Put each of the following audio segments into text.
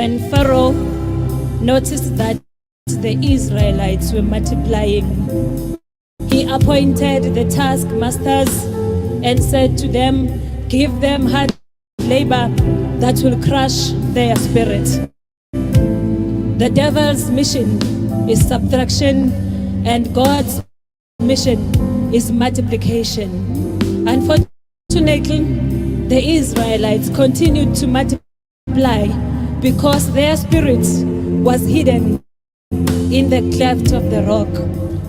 When Pharaoh noticed that the Israelites were multiplying, he appointed the taskmasters and said to them, give them hard labor that will crush their spirit. The devil's mission is subtraction and God's mission is multiplication. Unfortunately, the Israelites continued to multiply because their spirit was hidden in the cleft of the rock.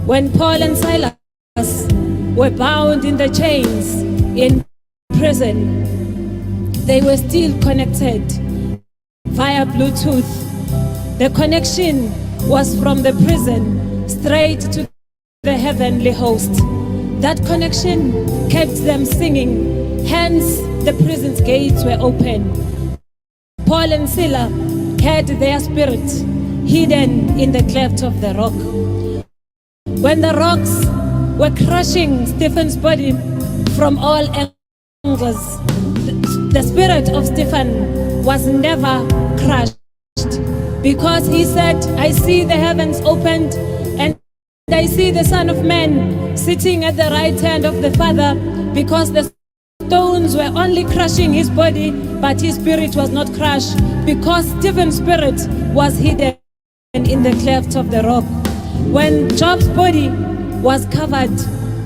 When Paul and Silas were bound in the chains in prison, they were still connected via Bluetooth. The connection was from the prison straight to the heavenly host. That connection kept them singing. Hence, the prison's gates were open. Paul and Silas had their spirit hidden in the cleft of the rock. When the rocks were crushing Stephen's body from all angles, the spirit of Stephen was never crushed, because he said, I see the heavens opened and I see the Son of Man sitting at the right hand of the Father, because the stones were only crushing his body, but his spirit was not crushed, because Stephen's spirit was hidden in the cleft of the rock. When Job's body was covered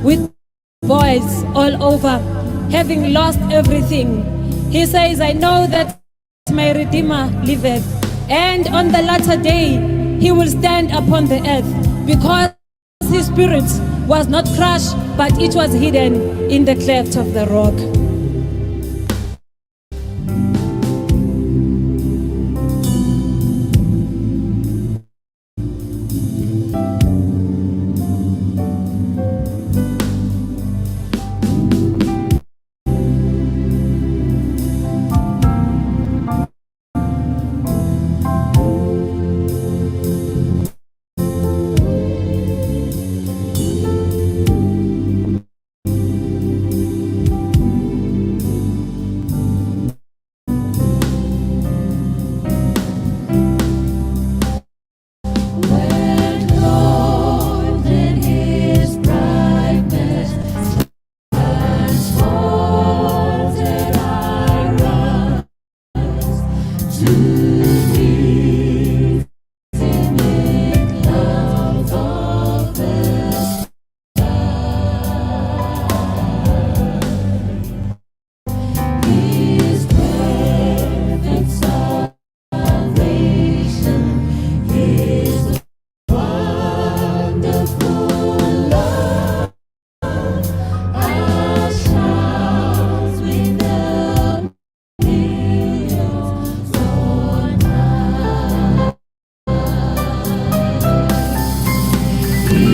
with boils all over, having lost everything, he says, I know that my Redeemer liveth, and on the latter day he will stand upon the earth, because his spirit was not crushed, but it was hidden in the cleft of the rock. When clothed in His brightness, transported I rise to meet Him in clouds of the sky. His perfect salvation, His wonderful love, I'll shout with the millions on high. He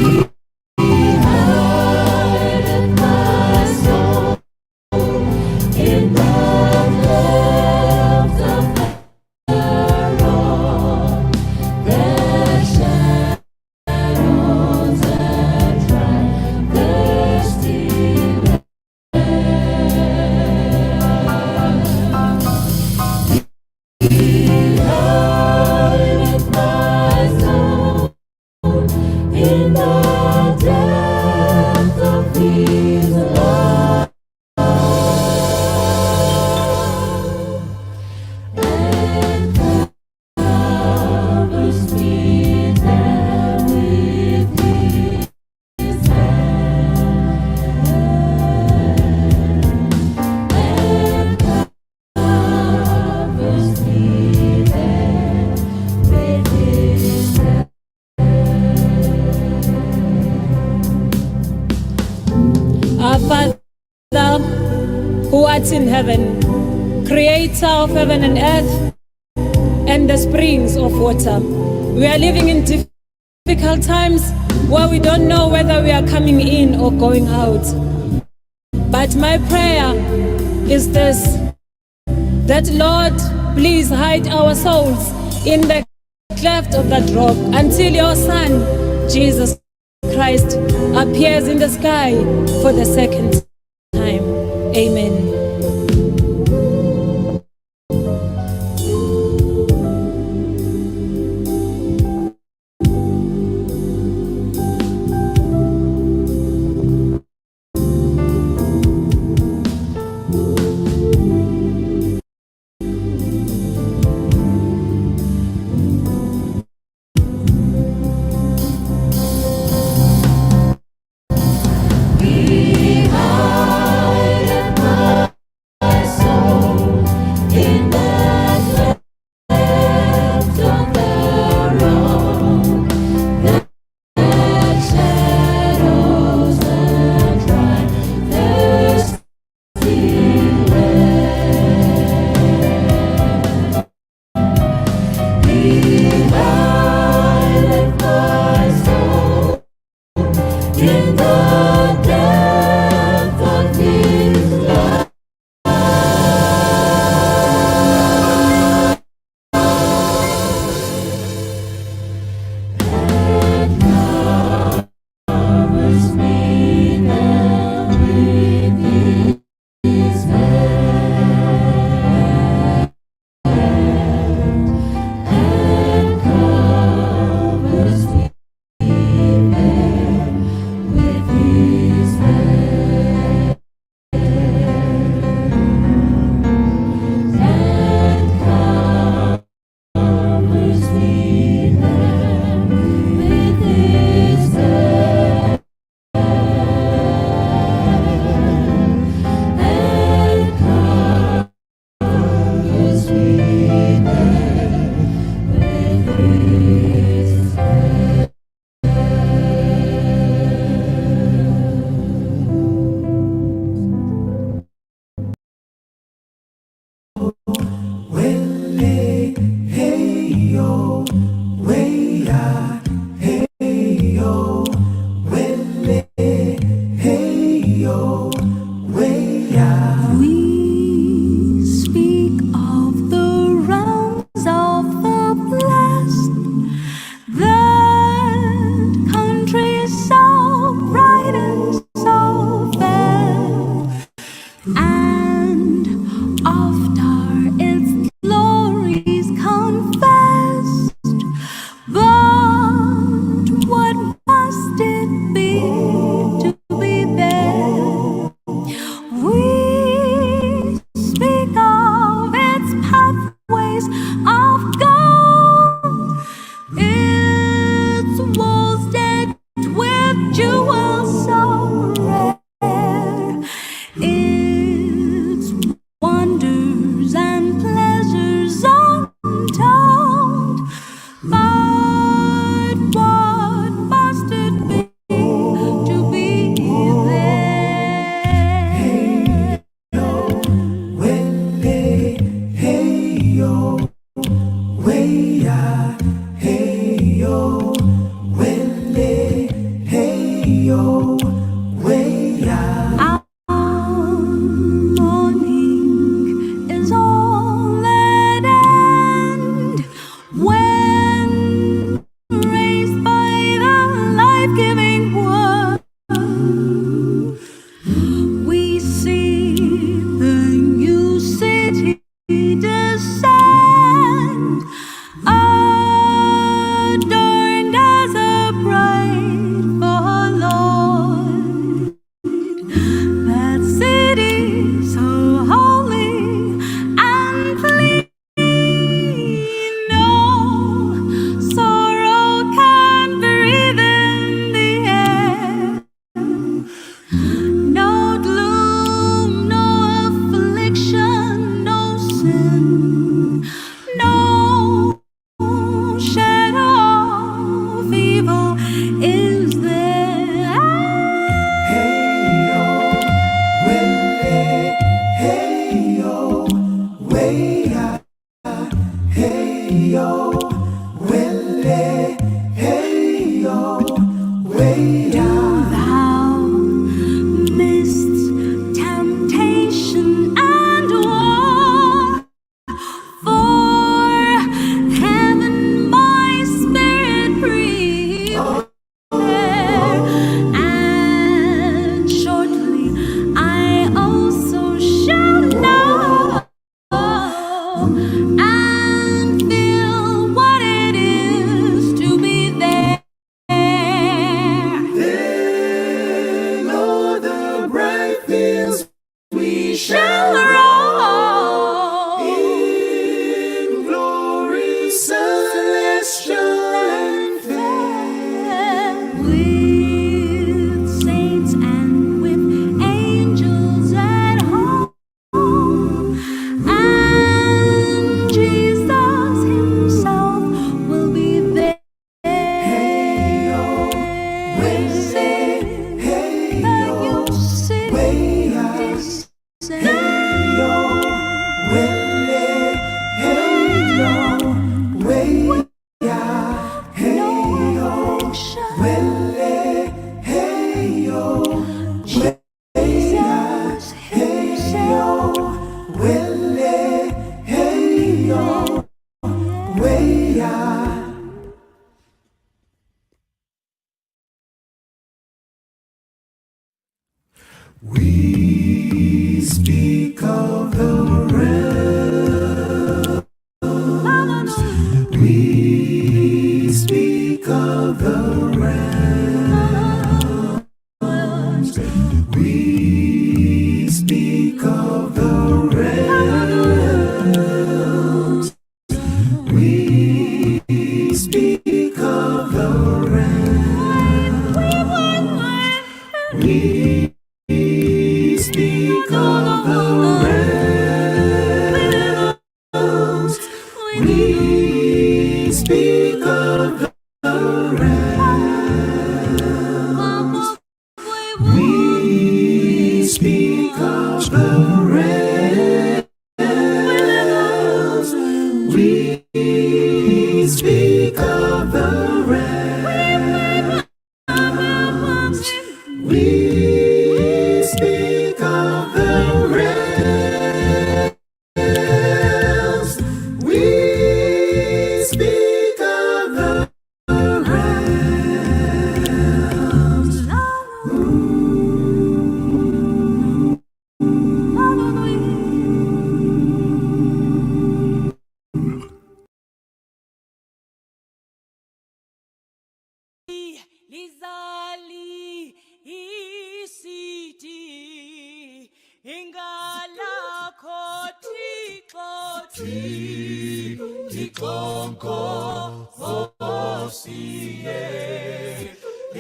hideth my soul in the cleft of the rock. The shadows a dry, thirsty land. He hideth my soul in the depth of His love, and covers me there with His hand, and covers me there with His hand. Our Father, who art in heaven, creator of heaven and earth and the springs of water. We are living in difficult times where we don't know whether we are coming in or going out. But my prayer is this, that Lord, please hide our souls in the cleft of that rock until your Son, Jesus Christ, appears in the sky for the second time. Amen. Be there with his We speak of the realms of the blessed, that country so bright and so fair, and oft are its glories confessed. But what must it be to be there? We speak of its pathways of gold, its walls decked with jewels so rare, its wonders and pleasures untold. But what must it be to be there? Our mourning is all at end when raised by the life-giving word. We see the new city descend, adorned as a bride for her Lord. That city so holy and clean, no sorrow can breathe in the air. No gloom, no affliction, no sin, no shadow of evil is there. Do thou mist temptation and war? For heaven my spirit prepare, and shortly I also shall know and feel what it is to be there. Then o'er the bright fields we Shall shall roam in glory celestial and fair. with saints and with angels at home, and Jesus Himself will be there. The new city descend. No affliction. Jesus Himself. We speak of the realms. We speak of the realms. We speak of the realms. We speak of the realms. We speak of the Speak of the realms. We speak of the realms. We speak of the realms. We speak of the realms. We speak of the realms. Lizali isithi ingalakho Thixo Thixo Nkosi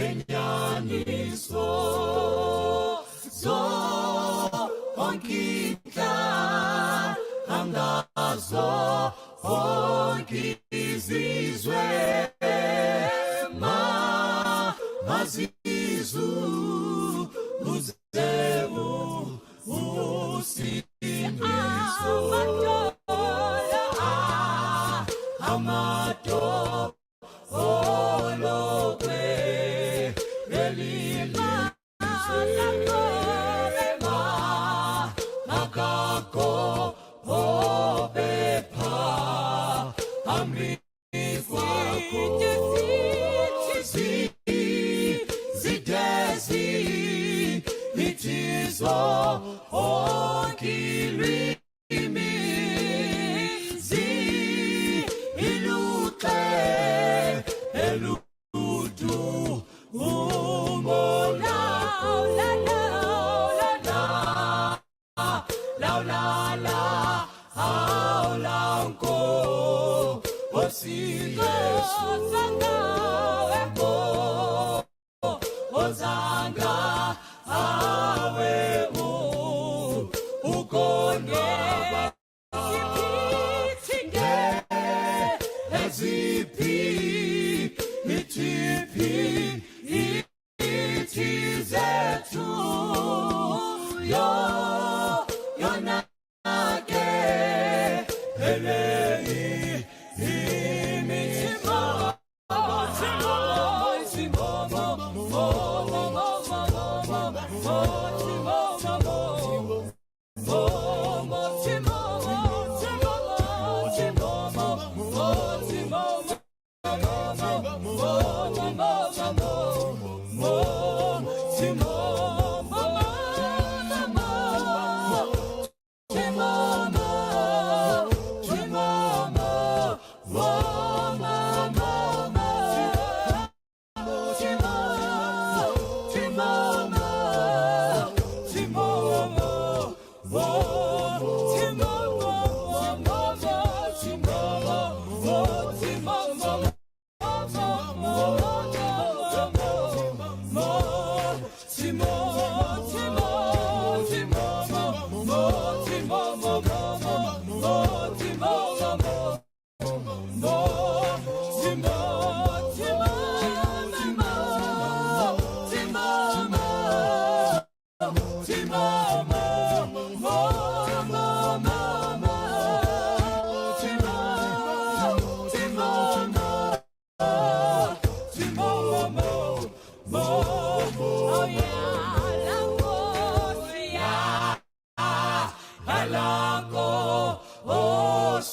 enyaniso zonke inhlanga zonke izizwe ma mazizu uze usindiso amadola olokwe lelizwe makako obepha phambi kwakho zidezi ithizo onke ilwimi ziluxe eludu umolakho la la la awulanko Yesu ozanga awe ukonwaba eziphi ithiphi ithi zethu yo yona ke ele imithimo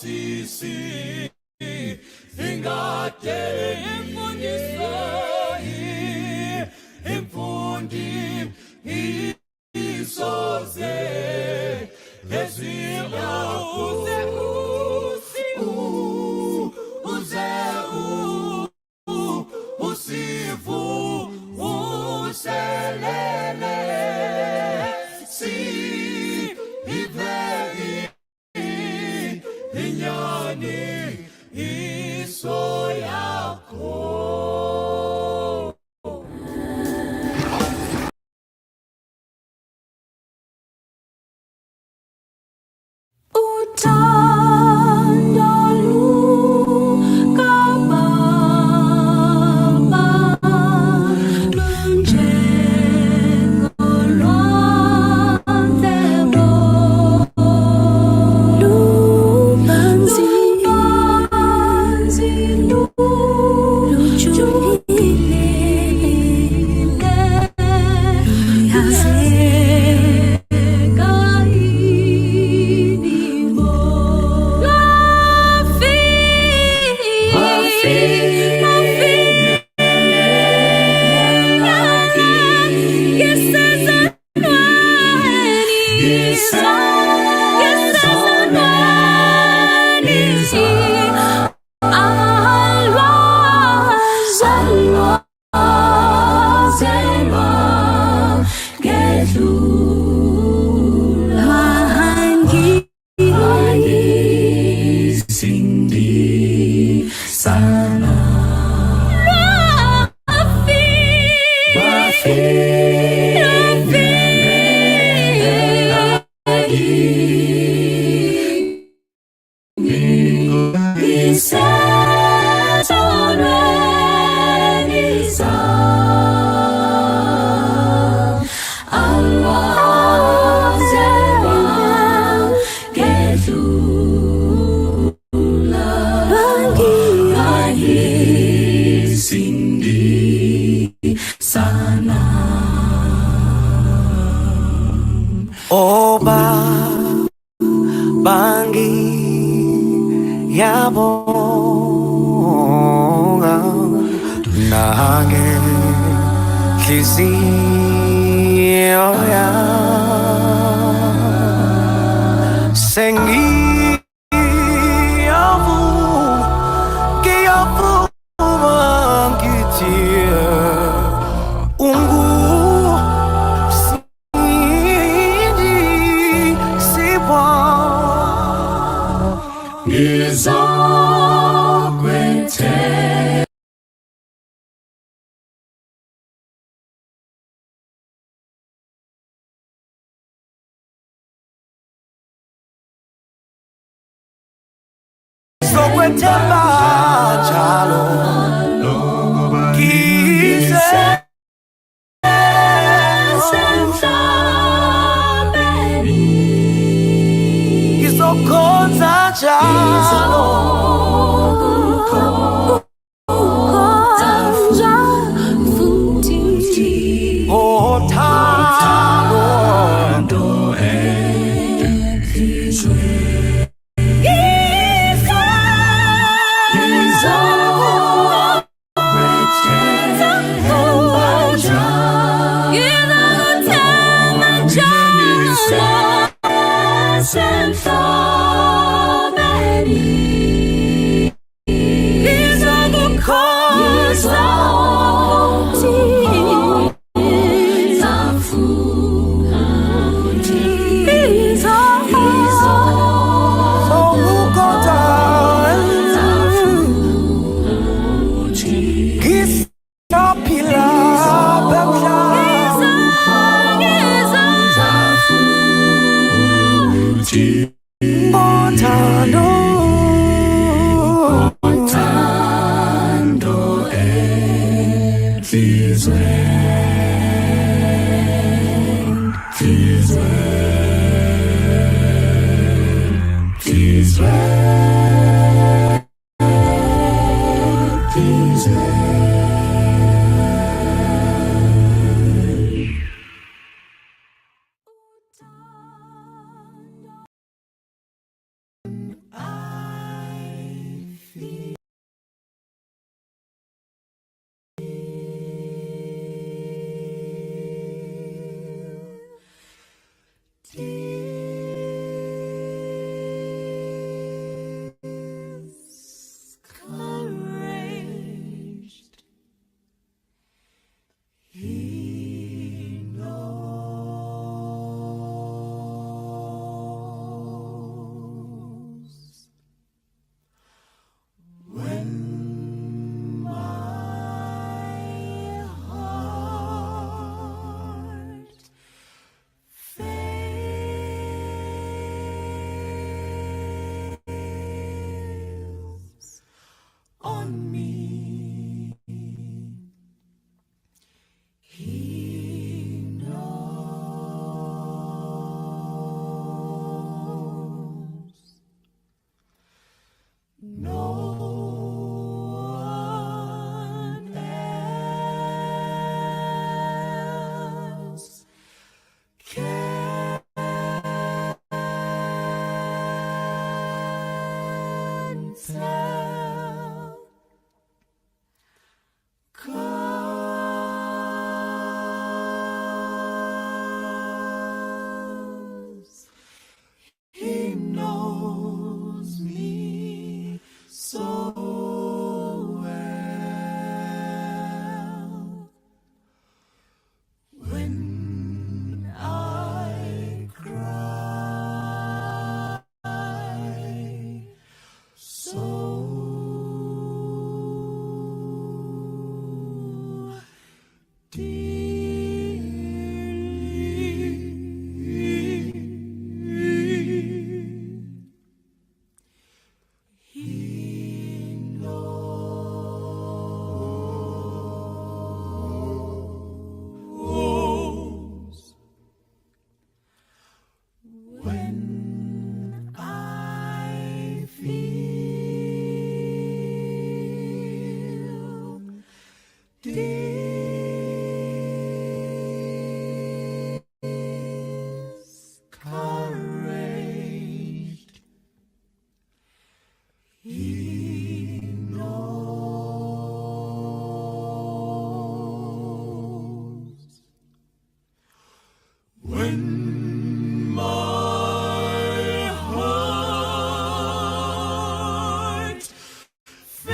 Sisi ingade imfundiso imfundi isoze eziuze uze usivu uselele si ive inyani iso yakho. Uthando lukaBaba. Sana Wafinyelela Ngisesonweni sami, awaze wangedlula, bangisindisa na. Oba bangi yabonga nange nhliziyo yami sengiyavuma ngiyavuma ngithi ungu Sindisiwa. Ngizokwethemba Sokwethemba njalo ngize Ngisemhlabeni, ngizokhonza njalo ngizokukhonza futhi. Ngothando sokukhonza ngisaphila emhlabeni ngothando Thando enhlizweni, enhlizweni, enhlizweni, enhlizweni. Discouraged. He knows when my heart fails on me. He knows no one else can tell. 'Cause he knows me so He knows. When my heart fails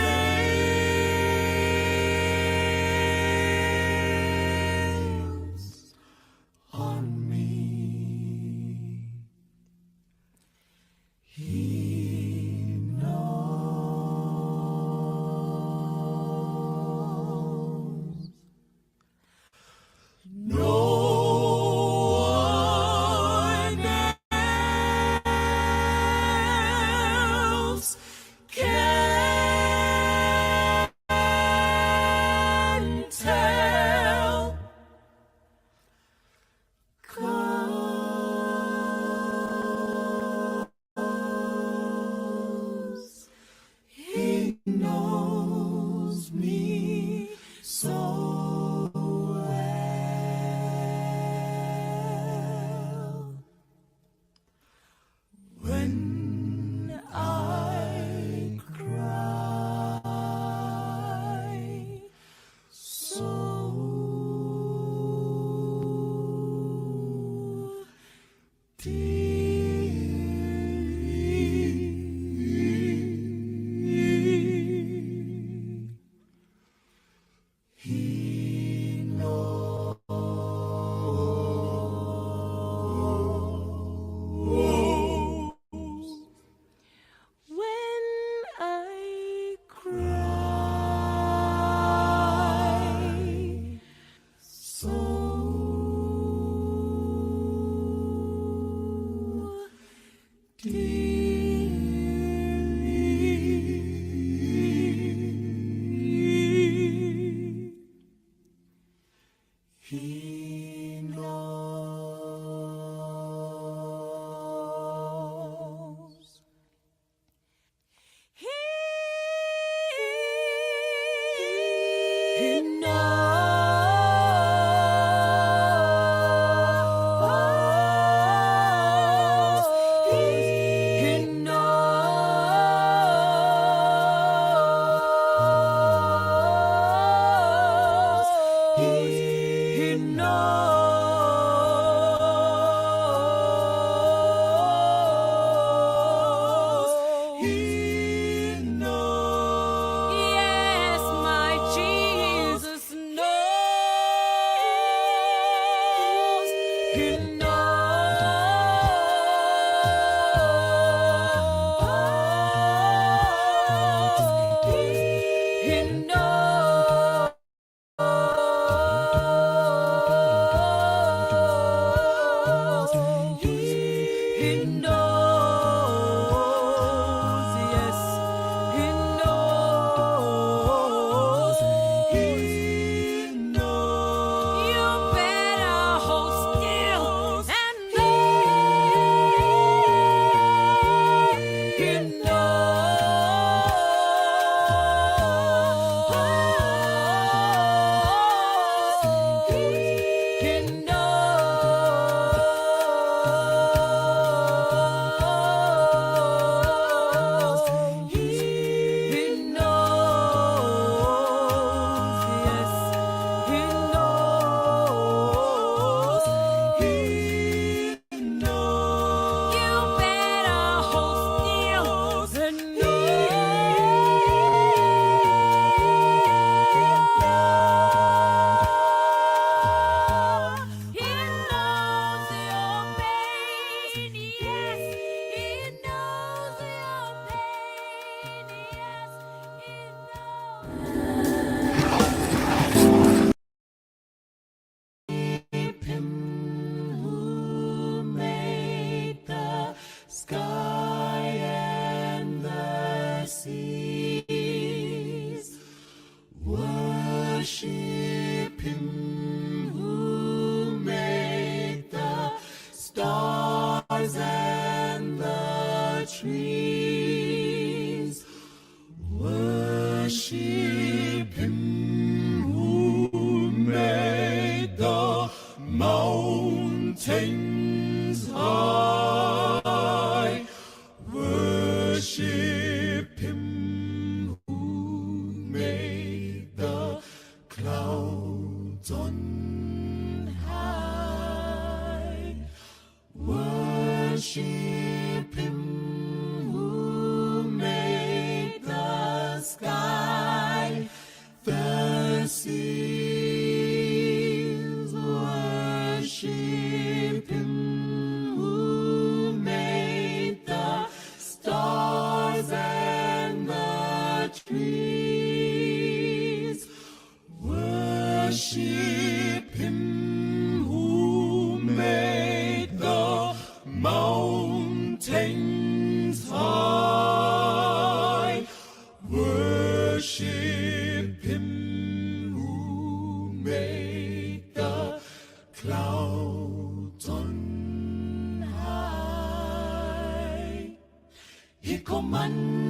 on me, He knows.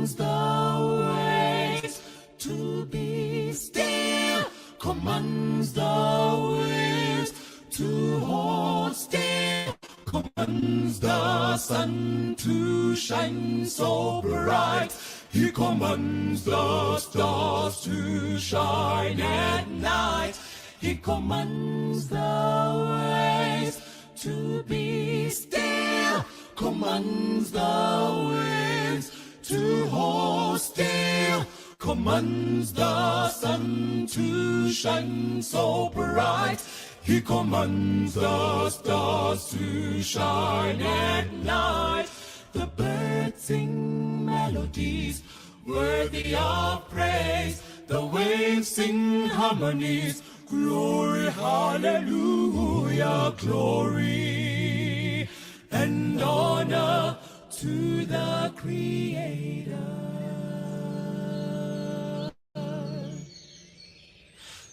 Commands the waves to be still. Commands the waves to hold still. Commands the sun to shine so bright. He commands the stars to shine at night. He commands the waves to be still. Commands the winds to hold still. Commands the sun to shine so bright. He commands the stars to shine at night. The birds sing melodies worthy of praise. The waves sing harmonies. Glory, hallelujah, glory and honor to the Creator.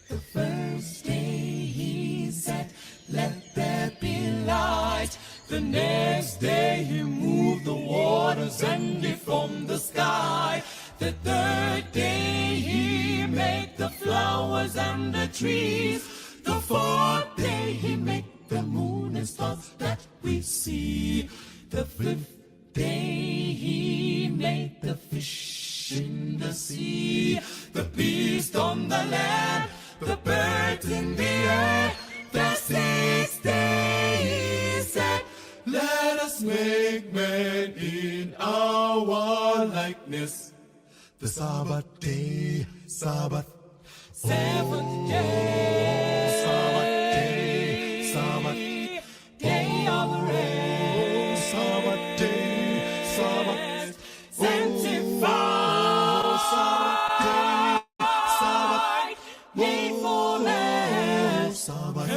The first day he said, Let there be light. The next day he moved the waters and he formed the sky. The third day he made the flowers and the trees. The fourth day he made the moon and stars that we see. The fifth day he made the fish in the sea, the beast on the land, the birds in the air. The sixth day he said, Let us make man in our likeness. The Sabbath day, Sabbath. Seventh day, Sabbath day, Sabbath day of rest. Sabbath day, Sabbath, sanctified, Sabbath day, Sabbath, made for man, Sabbath,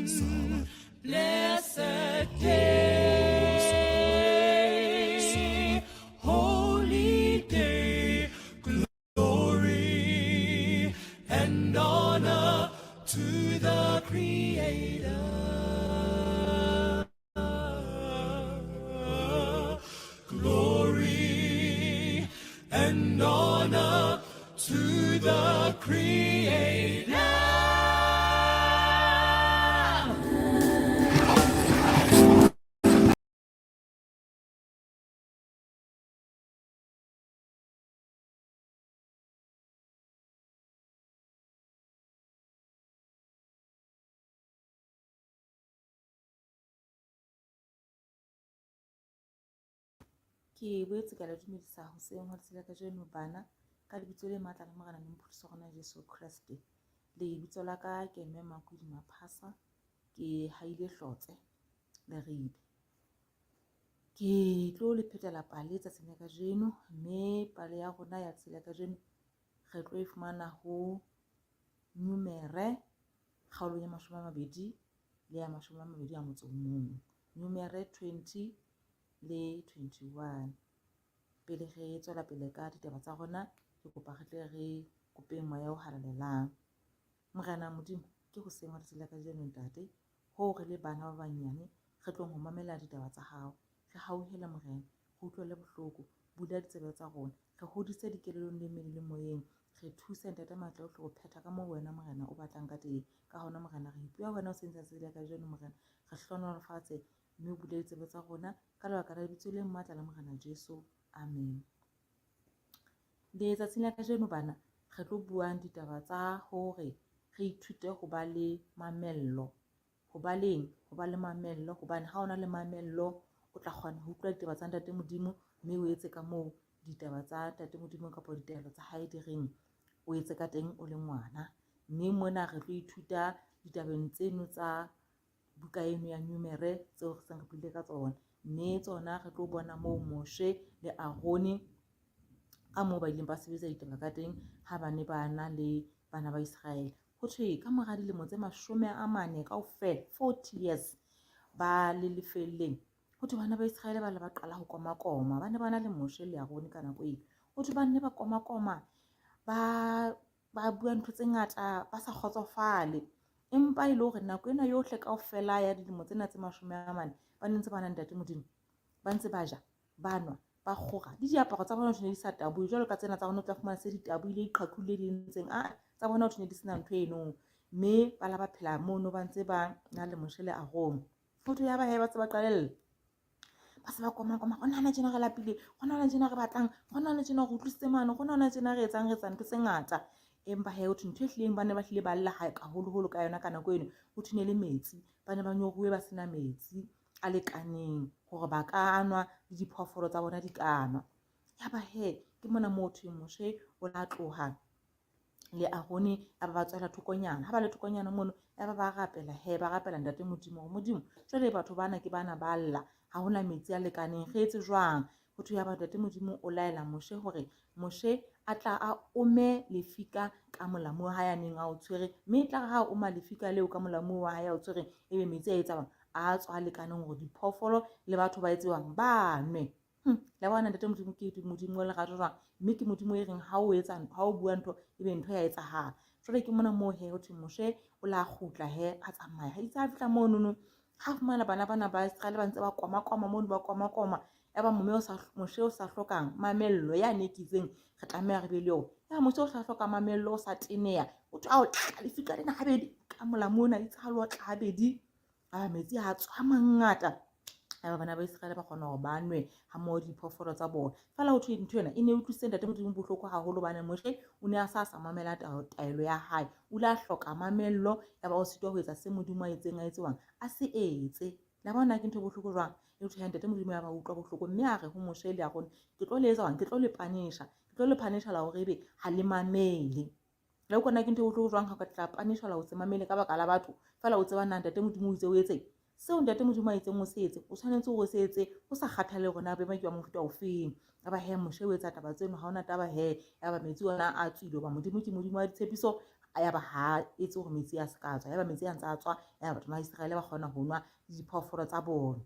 Sabbath, blessed day, holy day, glory and honor to the Creator. Glory and honor to the Creator. Ke boetse ka le dumedisa hoseng hwa letsatsi la kajeno bana ka lebitso le matla la Morena le Mopholosi wa rona Jesu Kreste. Lebitso la ka ke Mme Makwedi Maphasa, ke haile Hlotse Leribe. Ke tlo le phetela pale tsatsing la kajeno, mme pale ya rona ya tsela ya kajeno re tlo e fumana ho Numere kgaolong ya 20 le ya 21. Numere 20 le 21. Pele re tswela pele ka ditaba tsa rona, ke kopa re tle re kopeng moya o halalelang. Morena Modimo, ke hoseng wa letsatsi la kajeno Ntate, hoo re le bana ba banyane re tlong ho mamela ditaba tsa hao. Re hauhele Morena, re utlwele bohloko, bula ditsebe tsa rona, re hodise dikelellong le mmeleng le moyeng. Re thuse Ntate matla ohle ho phetha ka moo wena Morena o batlang ka teng. Ka hona Morena re ipuwa wena o seng tsatsi la kajeno Morena, re hlohonolofatse mme o bule ditsebe tsa rona ka lebaka la lebitso le matla la Morena Jesu. Amen. Letsatsing la kajeno bana re tlo buang ditaba tsa hore re ithute ho ba le mamello. Ho ba leng? Ho ba le mamello, hobane ha o na le mamello o tla kgona ho utlwa ditaba tsa Ntate Modimo mme o etse ka moo ditaba tsa Ntate Modimo kapa ditaelo tsa hae di reng o etse ka teng o le ngwana. Mme mona re tlo ithuta ditabeng tseno tsa buka eno ya Numere tseo re seng re buile ka tsona. Mme tsona re tlo bona moo Moshe le Arone ka moo ba ileng ba sebetsa ditaba ka teng ha ba ne ba na le bana ba Iseraele. Ho thwe ka mora dilemo tse 40 kaofela, 40 years ba le lefeelleng, ho thwe bana ba Iseraele ba le ba qala ho komakoma. Ba ne ba na le Moshe le Arone ka nako eo. Ho thwe ba nne ba komakoma, ba bua ntho tse ngata, ba sa kgotsofale. Empa e le hore nako ena yohle kaofela ya dilemo tsena tse 40 ba ne ntse ba na Ntate Modimo, ba ntse ba ja, ba nwa, Ba kgora le diaparo tsa bona ho thwe ne di sa tabohe jwalo ka tsena tsa rona, o tla fumana se di tabohile, di qhaqholle, di entseng. Aa, tsa bona ho thwe ne di sena ntho eno. Mme ba la ba phela mono ba ntse ba na le Moshe le Arone. Ho thwe ya ba hee ba se ba qalella, ba se ba koma-koma, hona hona tjena re lapile, hona hona tjena re batlang, hona hona tjena re utlwisitse mane, hona hona tjena re etsang, re etsa ntho tse ngata. Empa hee ho thwe ntho e hlileng ba ne ba hlile ba lla haholoholo ka yona ka nako eno, ho thwe ne le metsi. Ba ne ba nyoruwe ba sena metsi a lekaneng hore ba ka nwa le diphoofolo tsa bona di ka nwa. Yaba hee ke mona moo ho thweng Moshe o la tloha le Arone, ya ba ba tswela thokonyana. Ha ba le thokonyana mono, ya ba ba rapela hee, ba rapela Ntate Modimo hore Modimo, jwale batho bana ke bana ba lla, ha hona metsi a lekaneng, re etse jwang? Ho thwe yaba Ntate Modimo o laela Moshe hore Moshe a tla a ome lefika ka molamu wa hae a neng a o tshwere, mme e tla re ha a oma lefika leo ka molamu wa hae a o tshwereng, ebe metsi a etsa a tswa a lekaneng hore diphoofolo le batho ba etsewang ba nwe. La bona Ntate Modimo ke Modimo wa lerato jwang, mme ke Modimo e reng ha o etsa, ha o bua ntho ebe ntho ya etsahala. Jwale ke mona moo he ho thwe Moshe o la kgutla he a tsamaya. Ha itse a fihla monono, ha fumana bana bana ba Israele ba ntse ba koma-koma mono, ba koma-koma. Yaba mme o sa, Moshe o sa hlokang mamello yane e ke itseng re tlameha re be le yona. Yaba Moshe o sa hloka mamello, o sa teneha. O thwe a o tla lefika lena habedi ka molamu ona, itse ha le otla habedi, a metsi a tswa mangata. Yaba bana ba Iseraele ba kgona hore ba nwe ha mmoho le diphoofolo tsa bona. Feela ho thwe ntho ena e ne e utlwisitse Ntate Modimo bohloko haholo hobane Moshe o ne a sa sa mamela taelo ya hae. O ile a hloka mamello yaba o sitwa ho etsa se Modimo a itseng a etsewang a se etse. La bona ke ntho e bohloko jwang? E thwe Ntate Modimo ya ba utlwa bohloko mme a re ho Moshe le Arone, ke tlo le etsa jwang? Ke tlo le panisha. Ke tlo le panisha la hore ebe ha le mamele. Le utlwa na ke ntho e bohloko jwang ha o ka tla panishelwa ho se mamele ka baka la batho, feela o tseba na Ntate Modimo o itse o etseng. Seo Ntate Modimo a itseng o se etse, o tshwanetse hore o se etse ho sa kgathale hore na boemo ke ba mofuta ofeng. Yaba he Moshe o etsa taba tseno, ha hona taba he. Yaba metsi ona a tswile hoba Modimo ke Modimo wa ditshepiso, yaba ha etse hore metsi a se ka tswa. Yaba metsi a ntse a tswa, yaba batho ba Iseraele ba kgona ho nwa le diphoofolo tsa bona.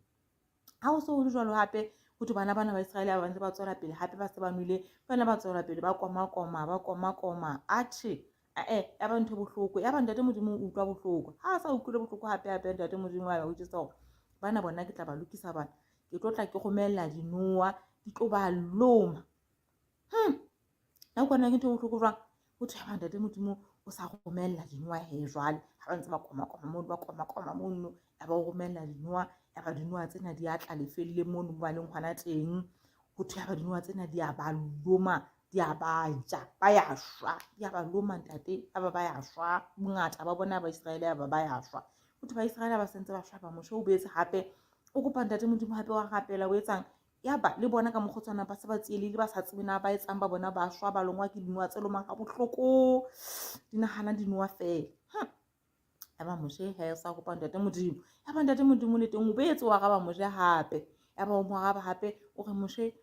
Ha ho se ho le jwalo hape, ho thwe bana bana ba Iseraele ba ntse ba tswela pele hape ba se ba nwele, bana ba tswela pele ba koma-koma, ba koma-koma. Atjhe, ae, ya ba ntho e bohloko. Ya ba Ntate Modimo o utlwa bohloko. Ha a sa utlwile bohloko hape hape Ntate Modimo a ba utlwisisa hore bana bona ke tla ba lokisa bana. Ke tlo tla ke romella dinoha, di tlo ba loma. Na utlwa ke ntho e bohloko jwang? Ho thwe ha Ntate Modimo o sa romella dinoha he jwale. Ha ba ntse ba koma-koma mono, ba koma-koma mono, ya ba o romella dinoha, ya ba dinoha tsena di a tla lefelleng mono mo ba leng hona teng. Ho thwe ya ba dinoha tsena di a ba loma, di a ba ja, ba ya shwa, di a ba loma ntate, ya ba ba ya shwa. Bongata ba bona ba Iseraele ya ba ba ya shwa. Ho thwe ba Iseraele ba sentse ba shwa, ba Moshe o boetse hape o kopa Ntate Modimo hape wa rapela o etsang? Yaba le bona ka mokgwa o tshwanang ba se ba tsielehile, ba sa tsebe na ba etsang, ba bona ba shwa, ba longwa ke dinoha tse lomang ha bohloko, di nahana dinoha feela. Yaba Moshe he sa kopa Ntate Modimo. Yaba Ntate Modimo le teng o boetse o araba Moshe hape. Yaba o mo araba hape o re Moshe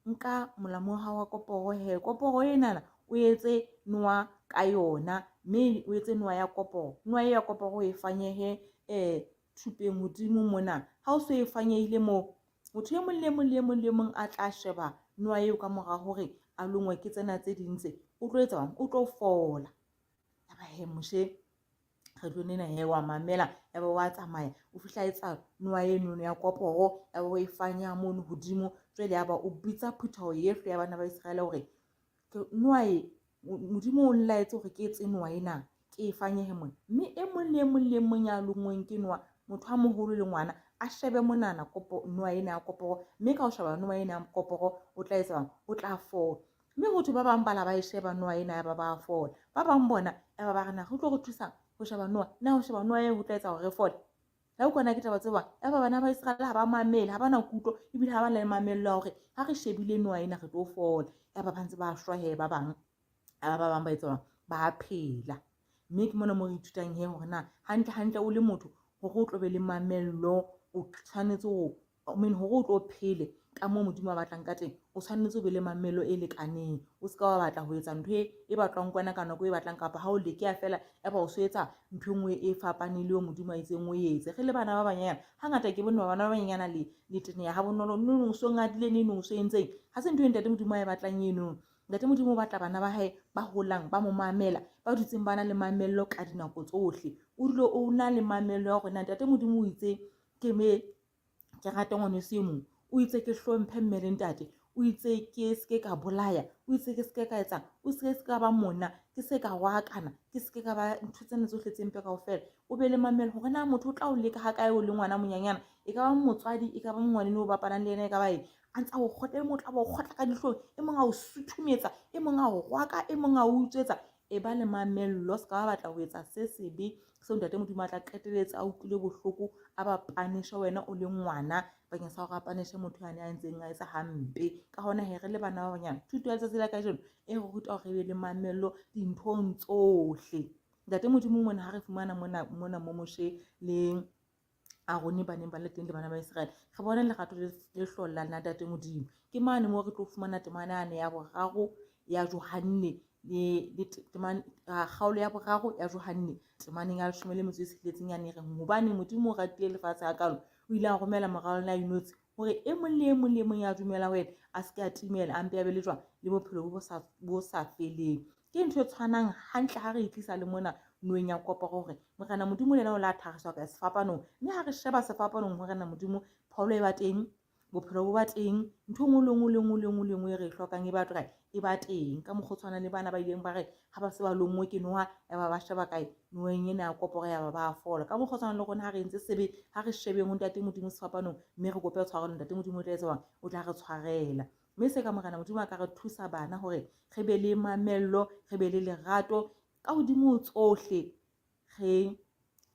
nka molamu wa hao wa koporo he, koporo enana o etse noha ka yona, mme o etse noha ya koporo. Noha e ya koporo o e fanyehe thupeng hodimo mona. Ha o so e fanyehile moo, motho e mong le e mong le e mong le e mong a tla sheba noha eo ka mora hore a longwe ke tsena tse ding tse, o tlo etsa jwang? O tlo fola. Yaba he Moshe kgetlong lena he wa mamela, yaba wa tsamaya o fihla etsa noha enono ya koporo, yaba o e fanya mono hodimo. Jwale yaba o bitsa phutheho yohle ya bana ba Iseraele hore noha e, Modimo o nlaetse hore ke etse noha ena, ke e fanyehe mona. Mme e mong le e mong le e mong ya lonngweng ke noha, motho a moholo le ngwana, a shebe monana kopo, noha ena ya koporo, mme ka ho sheba noha ena ya koporo o tla etsa jwang? O tla fola. Mme ho thwe ba bang ba la ba e sheba noha ena ya ba ba fola. Ba bang bona ya ba ba re na re tlo re thusang ho sheba noha? Na ho sheba noha eo ho tla etsa hore re fole? Ya utlwa na ke taba tseo? Ya ba bana ba Iseraele ha ba mamele, ha ba na kutlo ebile ha ba na le mamello ya hore ha re shebile noha ena re tlo fola. Ya ba ba ntse ba shwa he ba bang. Ya ba ba bang ba etsa jwang? Ba phela. Mme ke mona mo re ithutang he hore na hantle hantle o le motho hore o tlo be le mamello, o tshwanetse ho, I mean hore o tlo phele ka moo Modimo a batlang ka teng, o tshwanetse o be le mamello e lekaneng. O se ka wa batla ho etsa ntho e batlwang ke wena ka nako e batlang, kapa ha o lekeha feela ya ba o so etsa ntho e nngwe e fapaneng le eo Modimo a itseng o etse. Re le bana ba banyenyana, hangata ke bone bana ba banyenyana le le teneha ha bonolo, neng o so ngadile, neng o so entseng. Ha se ntho e Ntate Modimo a e batlang eno. Ntate Modimo o batla bana ba hae ba holang, ba mo mamela, ba dutseng ba na le mamello ka dinako tsohle. O dule o na le mamello ya hore na Ntate Modimo o itse ke me ke rate ngwaneso e mong, o itse ke hlomphe mme le ntate, O itse ke se ke ka bolaya, o itse ke se ke ka etsang, o se ke ka ba mona, ke se ka rohakana, ke se ke ka ba ntho tsena tsohle tse mpe kaofela. O be le mamello hore na motho o tla o leka ha kae o le ngwana monyanyana, e ka ba motswadi, e ka ba ngwaneno o bapalang le yena, e ka ba eng. A ntse a o kgotla, e mong o tla ba o kgotla ka dihlong, e mong a o suthumetsa, e mong a o rwaka, e mong a o utswetsa. E ba le mamello, se ka ba batla ho etsa se sebe seo ntate Modimo a tla qeteletse a utlwile bohloko, a ba panishe wena o le ngwana bakeng sa hore a panishe motho yane a ntseng a etsa hampe. Ka hona he, re le bana ba banyane, thuto ya letsatsi la kajeno e re ruta hore re be le mamello dinthong tsohle. Ntate Modimo mona ha re fumana mona mona mo Moshe le Arone ba neng ba le teng le bana ba Iseraele, re bona lerato le hlollang la Ntate Modimo. Ke mane moo re tlo fumana temana yane ya boraro ya Johanne le kgaolo ya boraro ya Johanne temaneng ya 17 yane e reng, hobane Modimo o ratile lefatshe hakalo, o ile a romela mora wa lona a inotshi hore e mong le e mong le e mong ya dumela ho yena a se ke a timela, a mpe a be le jwang le bophelo bo sa feleng. Ke ntho e tshwanang hantle ha re e tlisa le mona noeng ya koporo hore Morena Modimo le yena o la thariswa ka sefapanong. Mme ha re sheba sefapanong Morena Modimo, pholo e ba teng, bophelo bo ba teng, ntho e nngwe le nngwe le nngwe le nngwe le nngwe e re e hlokang e ba kae? E ba teng. Ka mokgwa o tshwanang le bana ba ileng ba re ha ba se ba lonngwe ke noha, ya ba ba sheba kae? Noheng ena ya koporo, ya ba ba fola. Ka mokgwa o tshwanang le rona ha re entse sebe, ha re shebeng ho Ntate Modimo sefapanong, mme re kope tshwarelo, Ntate Modimo o tla etsa jwang? O tla re tshwarela. Mme se ka Morena Modimo a ka re thusa bana hore re be le mamello, re be le lerato, ka hodimo ho tsohle re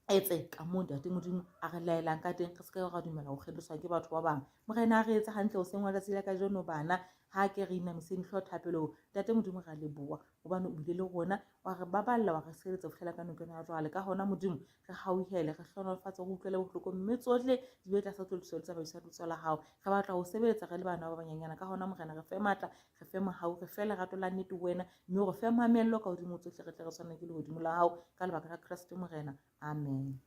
etse ka moo Ntate Modimo a re laelang ka teng, re se ke ra dumela ho kgeloswa ke batho ba bang. Morena a re etse hantle hoseng wa letsatsi la kajeno bana, ha ke re inamiseng dihlooho thapelong. Ntate Modimo re a leboha hobane o bile le rona, wa re baballa, wa re sireletsa ho fihlela ka nako ena ya jwale. Ka hona Modimo re hauhele, re hlohonolofatse, re utlwele bohloko, mme tsohle di be tlasa tlotliso le tsamaiso ya lebitso la hao. Re batla ho sebeletsa re le bana ba banyenyana. Ka hona Morena re fe matla, re fe mohau, re fe lerato la nnete ho wena, mme o re fe mamello ka hodimo ho tsohle, re tle re tshwane ke lehodimo la hao ka lebaka la Kreste Morena. Amen.